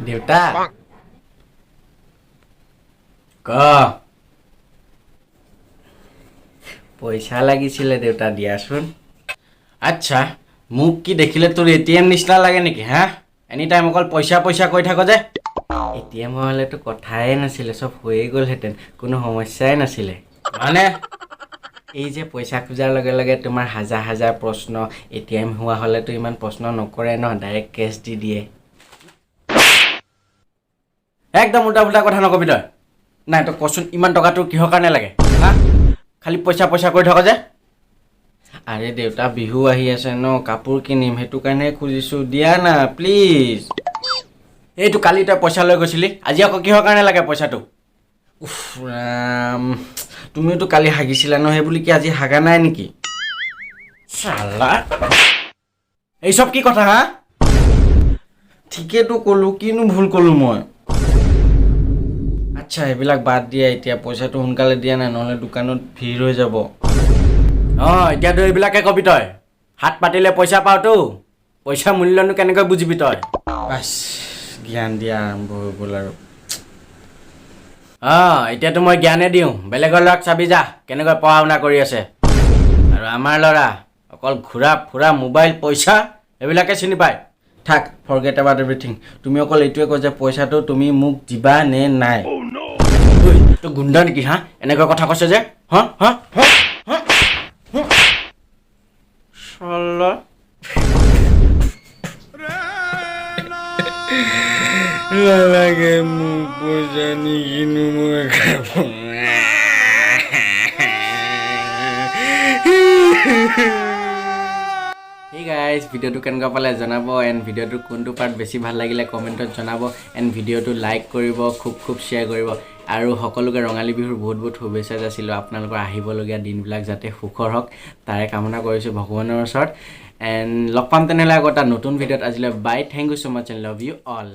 দেউতা। ক। পইচা লাগিছিলে দেউতা, দিয়াচোন। আচ্ছা, মোক কি দেখিলে তোৰ এটিএম নিচিনা লাগে নেকি? হা, এনি টাইম অকল পইচা পইচা কৈ থাক যে। এটিএম হ'লেতো কথাই নাছিলে, চব হৈয়ে গ'লহেঁতেন, কোনো সমস্যাই নাছিলে। মানে? এই যে পইচা খোজাৰ লগে লগে তোমাৰ হাজাৰ হাজাৰ প্ৰশ্ন, এটিএম হোৱা হ'লেতো ইমান প্ৰশ্ন নকৰে ন, ডাইৰেক্ট কেছ দি দিয়ে। একদম উল্টা পুল্টা কথা নকবি তই। নাই, তই কচোন, ইমান টকা তোৰ কিহৰ কাৰণে লাগে? হা, খালি পইচা পইচা কৰি থাক যে। আৰে দেউতা, বিহু আহি আছে ন, কাপোৰ কিনিম, সেইটো কাৰণে খুজিছোঁ, দিয়া না প্লিজ। এইটো কালি তই পইচা লৈ গৈছিলি, আজি আকৌ কিহৰ কাৰণে লাগে পইচাটো? উফ ৰাম, তুমিওতো কালি হাগিছিলা ন, সেই বুলি কি আজি হাগা নাই নেকি? চালা, এইচব কি কথা হা? ঠিকেইতো ক'লোঁ, কিনো ভুল ক'লোঁ মই? আচ্ছা, সেইবিলাক বাদ দিয়া, এতিয়া পইচাটো সোনকালে দিয়া নাই, নহ'লে দোকানত ভিৰ হৈ যাব। অঁ, এতিয়াতো এইবিলাকে কবি তই। হাত পাতিলে পইচা পাওঁতো পইচা মূল্যনো কেনেকৈ বুজিবি তই? বাছ, জ্ঞান দিয়া আৰম্ভ হৈ গ'ল আৰু। অঁ, এতিয়াতো মই জ্ঞানে দিওঁ। বেলেগৰ ল'ৰাক চাবি যা, কেনেকৈ পঢ়া শুনা কৰি আছে, আৰু আমাৰ ল'ৰা অকল ঘূৰা ফুৰা, মোবাইল, পইচা, এইবিলাকে চিনি পায়। থাক, forget about everything. তুমি অকল এইটোৱে কোৱা যে পইচাটো তুমি মোক দিবা নে নাই? ঐ, তই গুণ্ডা নেকি? হা, এনেকৈ কথা কৈছে যে? হা হা হা হা হা? চালা। নালাগে মোক পইচা, নিকিনো মই কাপোৰ। হেই গাইজ, ভিডিঅ'টো কেনেকুৱা পালে জনাব, এণ্ড ভিডিঅ'টোৰ কোনটো পাৰ্ট বেছি ভাল লাগিলে কমেণ্টত জনাব, এণ্ড ভিডিঅ'টো লাইক কৰিব, খুব খুব শ্বেয়াৰ কৰিব আৰু সকলোকে ৰঙালী বিহুৰ বহুত বহুত শুভেচ্ছা যাচিলোঁ। আপোনালোকৰ আহিবলগীয়া দিনবিলাক যাতে সুখৰ হওক, তাৰে কামনা কৰিছোঁ ভগৱানৰ ওচৰত। এণ্ড লগ পাম তেনেহ'লে আকৌ এটা নতুন ভিডিঅ'ত। আজিলৈ bye, thank you so much and love you all.